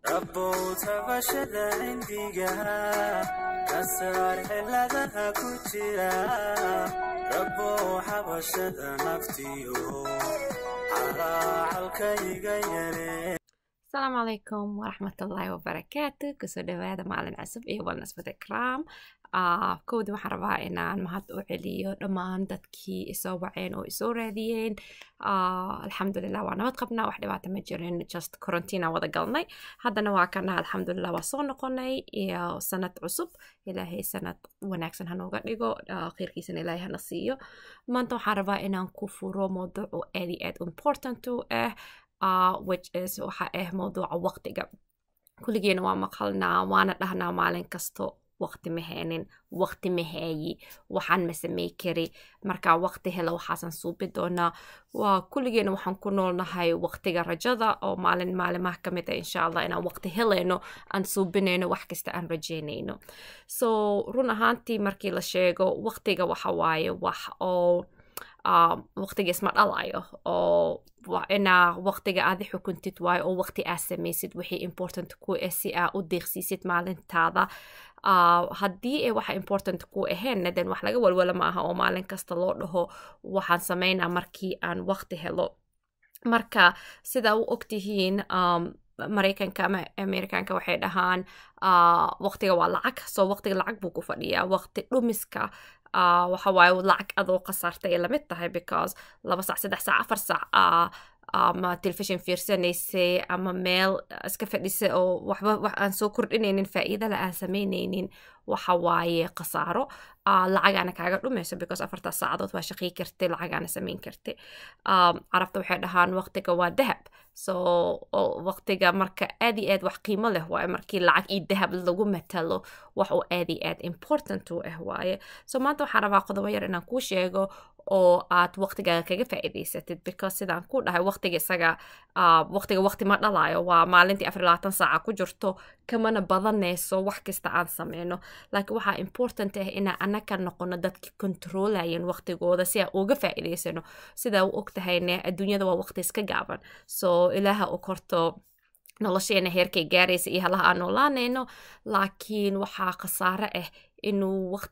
Rabbow tabashada cindiga ka saar xilladaha ku jira. Rabbow xabashada naftiyo calaacalkayga yaree. Asalaamu calaykum waraxmatullaahi wabarakaatu. Kusoo dhawaada maalin cusub iyo Wellness with Ikram. Kowdii waxaan rabaa inaan mahad u celiyo dhammaan dadkii isoo waceen oo isoo raadiyeen. Alxamdulilah, waa nabad qabnaa, wax dhibaata ma jirin, just quarantine aan wada galnay. Haddana waa kana, alxamdulilah, waa soo noqonay iyo sanad cusub. Ilaahay sanad wanaagsan hanooga dhigo, khayrkiisana Ilaahay hana siiyo. Maanta waxaan rabaa inaan ku furo mowduuc oo aad iyo aad important u ah, which is waxa ah mowduuca waqtiga. Kulligeena waa maqalnaa, waana dhahnaa maalin kasto: "Waqti ma heenin, waqti ma haayi, waxaan ma samey kari, markaa waqti helo waxaasan suubi doonaa." Waa kulligeena waxaan ku noolnahay waqtiga rajada oo maalin maalimaha ka mid ah, insha Allah, inaan waqti helayno, aan suubinayno wax kasta aan rajaynayno. So run ahaantii markii la sheego waqtiga, waxa waaye wax oo waqtiga isma dhalayo, oo waa inaa waqtiga aadi xukuntid waayo, oo waqti aa samaysid wixii important ku ah si aa u deeqsiisid maalintaada. Haddii ay waxa important ku ahaynna, then wax laga walwala ma aha oo maalin kasta loo dhaho "waxaan samaynaa markii aan waqti helo". Marka sida u ogtihiin, Maraykanka ama Amerikanka waxay dhahaan waqtiga waa lacag. So waqtiga lacag buu ku fadhiyaa. Waqti dhumiska waxa waaye lacag adoo khasaartay ay lamid tahay, because 2 sac, 3 saac, 4 saac ama telefishon fiirsanaysay ama meel iska fadhisay oo waxba wax aan soo kordhinaynin, faa'iidala aan samaynaynin, waxa waaye khasaaro. Lacagaana kaaga dhumayso, because afartaas saacadood waa shaqii kartay, lacagaana samayn kartay. Carabta waxay dhahaan waqtiga waa dahab. So waqtiga marka aad iyo aad wax qiimo leh waaye. Markii lacag iyo dahab lagu matalo, wax uu aad iyo aad important u ah waaye. So maanta waxaan rabaa qodobo yar inaan kuu sheego oo aad waqtigaaga kaga faa'iidaysatid, because sidaan ku dhahay, waqtiga isaga waqtiga waqti ma dhalayo. Waa maalintii 24 saaca ku jirto, kamana badanayso wax kasta aan sameyno, laakiin waxaa important ah inaan anaka noqono dadki controlayeen waqtigooda si aan uga faa'iidaysano. Sidaa u ogtahayne, adduunyada waa waqti iska gaaban. So Ilaaha u korto nolosheena heerkay gaaraysa iyo halaha aan noolaanayno, laakiin waxaa khasaare ah inuu waqt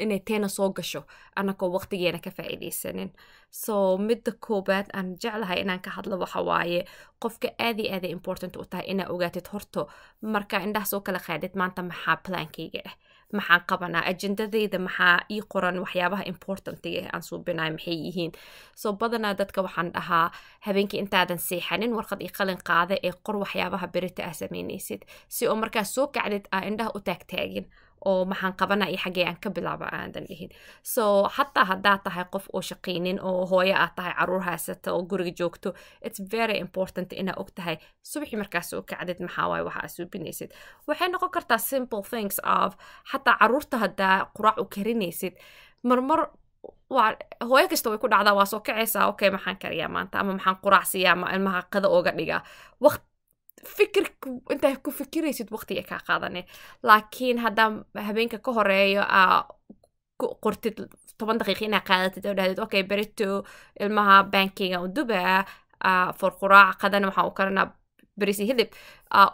inay teena soo gasho anakoo waqtigeena ka faa'iidaysanin. So midda koobaad aan jeclahay inaan ka hadlo waxa waaye qofka aad iyo aad ay important u tahay inaa ogaatid horto markaa indhaha soo kala qaadid: maanta maxaa plankayga ah? Maxaan qabanaa? Ajendadayda maxaa ii qoran? Waxyaabaha importantiga ah aan suubinayo maxay yihiin? So badanaa dadka waxaan dhahaa, habeenkii intaadan seexanin warqad iyo qalin qaada ee qor waxyaabaha berita aa samaynaysid, si oo markaa soo kacdid aa indhaha u taagtaagin oo maxaan qabanaa iyo xaggee aan ka bilaaba aadan dhihin. So xataa haddaa tahay qof oo shaqaynin oo hooyo aad tahay, caruur haysata oo guriga joogto, it's very important inaa og tahay subaxii markaa soo kacdid maxaa waaye waxa aad suubinaysid. Waxay noqon kartaa simple things of xataa caruurta haddaa quraac u karinaysid. Marmar waa hooyo kasta way ku dhacdaa, waa soo kacaysaa: "Okay, maxaan kariyaa maanta?" ama "Maxaan quraac siiyaa ama ilmaha qada ooga dhigaa?" Waqt fikir intaa ku fikiraysid waqtiga kaa qaadane. Laakiin haddaa habeenka ka horeeyo aa ku qortid, 10 daqiiqa inaa qaadatid oo dhahdid: "Okay, berito ilmaha pancake-ga u dubaa for quraac, qadana waxaan u karinaa bariis iyo hilib."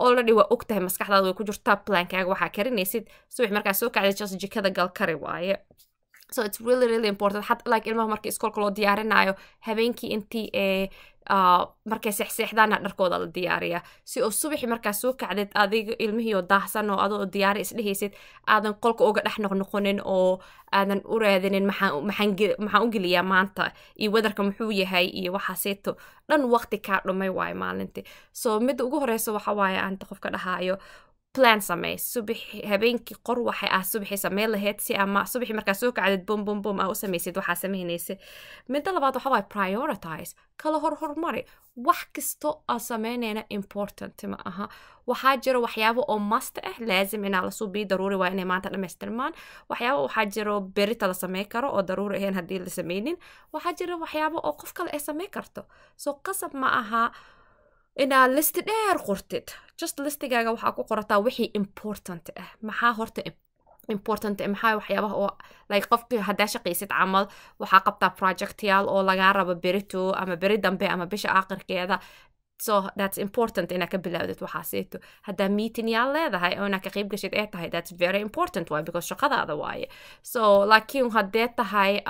Already waa og tahay, maskaxdaada way ku jirtaa plankaaga waxaa karinaysid. Subax markaa soo kacday, just jikada gal, kari waaye. So it's really, really important. Like ilmaha markii iskoolka loo diyaarinayo, habeenkii intii ee markay seexseexdaana dharkooda la diyaariya, si oo subaxi markaa soo kacdid adiga ilmihii oo daahsan oo adoo diyaari isdhehaysid, aadan qolka uga dhex noqnoqonin oo aadan u raadinin maxaan u geliyaa maanta iyo weatherka muxuu yahay iyo waxaaseeto dhan. Waqti kaa dhumay waayo maalintii. So midda ugu horeysa waxa waaye aan qofka dhahaayo: plan samey. Subax habeenkii qor waxay ah subaxii sameyn lahayd, si ama subaxii markaa soo kacdid, bum bum bum, aa u samaysid waxaa samaynaysa. Midda labaad waxa waaye prioritize, kala hor hormari. Wax kasto aa sameynayna important ma aha. Waxaa jiro waxyaabo oo must ah, laazim inaa la suubiyo, daruuri waa inay maanta dhamaystirmaan. Waxyaabo waxaa jiro berita la samey karo oo daruuri ahayn haddii la sameynin. Waxaa jiro waxyaabo oo qof kale ay samey karto. So qasab ma aha inaa listi dheer qortid. Just listigaaga waxaa ku qorataa wixii important ah. Maxaa horta Important maxaa waxyaabaha oo like qofki haddaa shaqaysid camal, waxaa qabtaa projectyaal oo lagaa rabo berito ama beri dambe ama bisha aakhirkeeda, so that's important inaad ka bilowdid waxaaseeto. Haddaa meeting yaal leedahay oo inaad ka qayb gashid ee tahay, that's very important waaye, because shaqadaada waaye. So laakiin haddee tahay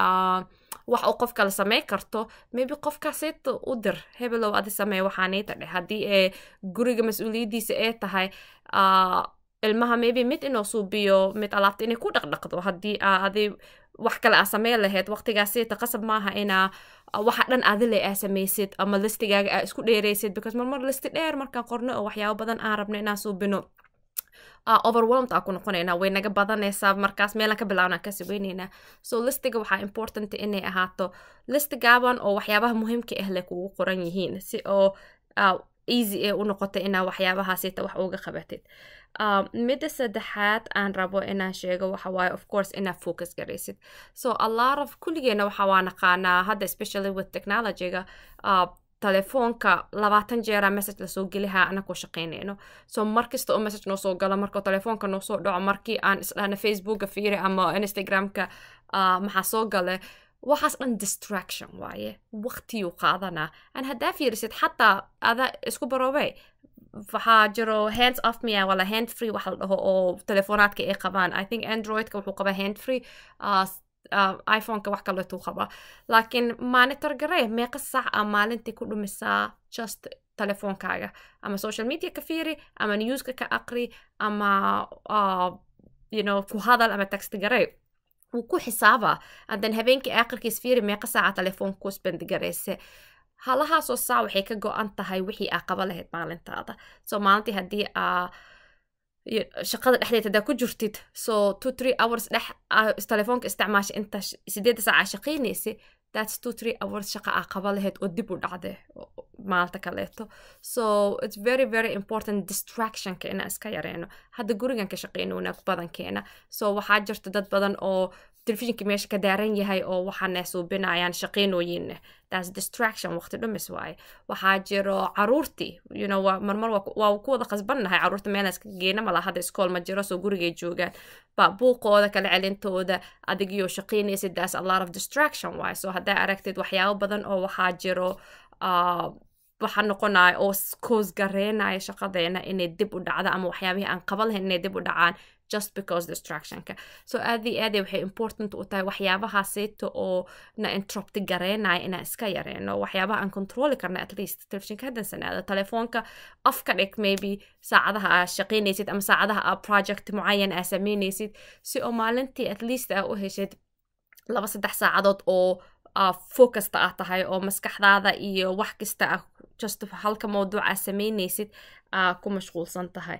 wax oo qof kale samey karto, maybe qofkaaseeto u dir, "Hebelow, adi samee waxaaniita," dheh. Haddii ee guriga mas-uuliyaddiisa ee tahay ilmaha, maybe mid inuu suubiyo, mid alaabta inay ku dhaqdhaqdo. Haddii aa adi wax kale aa samey lahayd waqtigaasita, qasab maaha inaa waxa dhan adile aa samaysid ama listigaaga aa isku dheeraysid, because marmar listi dheer markaan qorno oo waxyaabo badan aan rabno inaan suubino, overwhelmed aa ku noqonaynaa, way naga badanaysaa, markaas meelaan ka bilaabnaan kasi weynaynaa. So listiga waxaa important inay ahaato listi gaaban oo waxyaabaha muhiimka ah le kugu qoran yihiin, si oo easy ee u noqota inaa waxyaabahaasita wax uga qabatid. Midda saddexaad aan rabo inaan sheego waxa waaye, of course, inaad focus garaysid. So a lot of kulligeena waxa waa naqaanaa hadda, especially with technology-ga, telefoonka 20 jeeraa message lasoo gelihaa anakoo shaqaynayno. So mar kasta oo message noo soo galo, markoo telefoonka noo soo dhaco, markii aan isdhahna Facebooka fiiri ama Instagramka maxaa soo gale, waxaas dhan distraction waaye, waqtiyuu qaadanaa. An haddaa fiirisid, xataa ada isku baroobey, waxaa jiro hands off miya wala hand free waxa la dhaho oo telefoonaadka ay qabaan. I think Androidka wuxuu qabaa hand free, iPhoneka wax kaleetuu qabaa, laakiin monitor garee meeqa saac a maalintii ku dhumisaa just telefoonkaaga, ama social media ka fiiri, ama newska ka aqri, ama ku hadal ama text garee, wuu ku xisaabaa. And then habeenkii aakhirkiis fiiri meeqa saaca telefoonka ku spend garayse. Halahaasoo saac waxay ka go-an tahay wixii aa qaba lahayd maalintaada. So maalintii haddii aa shaqada dhexdeed haddaa ku jirtid, so 2-3 hours dhex telefoonka isticmaasha inta 8 saac aa shaqaynaysa, that's 2-3 hours shaqa aa qaba lahayd oo dib u dhacde maalinta kaleeto. So it's very, very important distractionka inaan iska yareeno. Hadda gurigan ka shaqeynona badankeena, so waxaa jirta dad badan oo telefishinka meesha ka daaran yahay oo waxaana suubinayaan shaqeynooyinne. That's distraction, waqti dhumis waaye. Waxaa jiro caruurtii, marmar waa ku wada khasbannahay caruurta meelaan iska geena mala, hadda iskool ma jiro, soo gurigay joogaan ba, buuqooda kala celintooda adigiyo shaqeynaysid, that's a lot of distraction waaye. So haddaa aragtid waxyaabo badan oo waxaa jiro waxaa noqonaya oo cause gareynaya shaqadeena inay dib u dhacdo ama waxyaabihii aan qaban lahayn inay dib u dhacaan, just because distractionka. So aad iyo aad waxay important u tahay waxyaabahaaseyto oo na interrupt gareynaya inaan iska yareeno, waxyaabaha aan controli karna. At least telefishinka haddan sanaado, telefoonka off ka dhig maybe saacadaha aa shaqeynaysid ama saacadaha aa project mucayan aa sameynaysid, si oo maalintii at least aa u heshid 2-3 saacadood oo focusta ah tahay oo maskaxdaada iyo wax kasta ah just halka mawduuc aa sameynaysid aa ku mashquulsan tahay.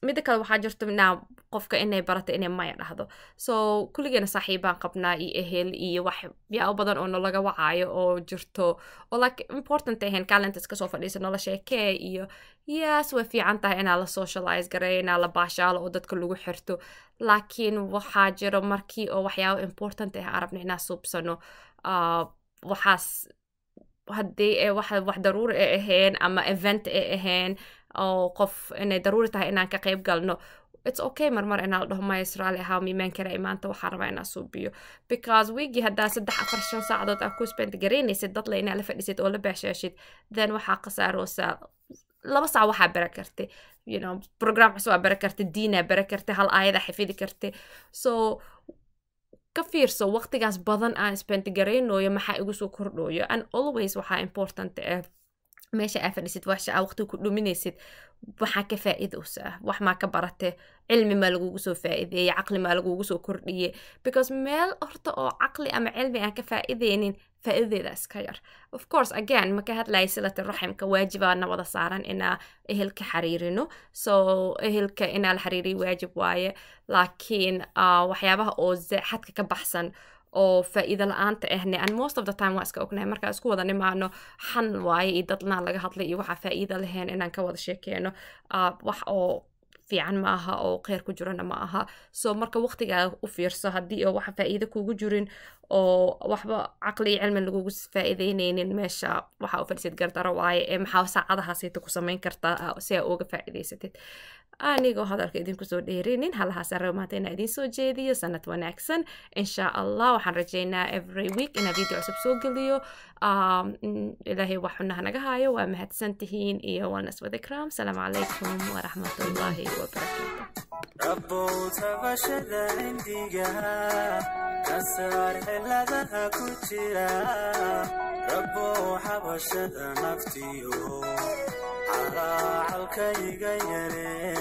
Midda kale waxaa jirta now qofka inay barato inay maya dhahdo. So kulligeena saaxiibaan qabnaa iyo ehel iyo waxyaabo badan oo nalaga wacaayo oo jirto oo like important ahayn, kaalinta iska soo fadhiisa, nolosha sheekee iyo yes, way fiican tahay inaa la socialize gareeyo, inaa la baashaalo oo dadka lagu xirto, laakiin waxaa jiro markii oo waxyaabo important ah aan rabno inaa suubsano, waxaas haddii ay wax daruuri ay ahayn ama event ay ahayn oo qof inay daruuri tahay inaan ka qayb galno, it's okay marmar inaa la dhaho, "Maya, israali ahaa, miimaan karay maanta, waxaan rabaa inaa suubiyo," because wiigii haddaa 3, 4, 5 saacadood aa ku spend garaynaysid dad le inaa la fadhisid oo la baashaashid, then waxaa khasaaroosaa 2 saac waxaa bara kartay, program cusub aa bara kartay, diinaa bara kartay, hal aayada xifidi kartay. So ka fiirso waqtigaas badan aan spend garaynayo maxaa igu soo kordhooyo. And always waxaa important ah meesha aa fadhisid, waxsha aa waqtiga ku dhuminaysid, waxaa ka faa'iidowsaa, wax maa ka barate, cilmi maa lagugu soo faa'iideeyey, caqli maa lagugu soo kordhiyey? Because meel horta oo caqli ama cilmi aan ka faa'iideynin, faa'iidadeeda iska yar. Of course, again, ma ka hadlaya silata raximka, waajibaana wada saaran inaa ehelka xiriirino, so ehelka inaa la xiriiriyo waajib waaye, laakiin waxyaabaha oo xadka ka baxsan oo faa'iido la-aanta ahne, and most of the time waa iska ognahay markaa isku wada nimaano, xan waaye iyo dadnaa laga hadlay iyo waxaa faa'iido lahayn inaan ka wada sheekeeno, wax oo fiican ma aha oo kheyr ku jirana ma aha. So marka waqtigaaga u fiirso, haddii oo waxa faa'iido kugu jirin. Oo waxba caqli iyo cilmi lagugu faa'iideyneynin meesha waxaa u fadhisid gardaro waaye. Ee maxaa saacadahaasayta ku samayn kartaa si aa uga faa'iidaysatid? Anigoo hadalka idinku soo dheerinin, halahaas rabo maanta inaa idiin soo jeediyo. Sanad wanaagsan, insha Allah. Waxaan rajeynaa every week inaa video cusub soo geliyo. Ilaahay wax xunaha naga haayo. Waa mahadsan tihiin iyo Wellness with Ikram. Asalaamu calaykum waraxmatullaahi wabarakaatu. Rabbow tabashada cindiga ka saar ciladaha ku jira. Rabbow xabashada naftiyo calaacalkayga yaree.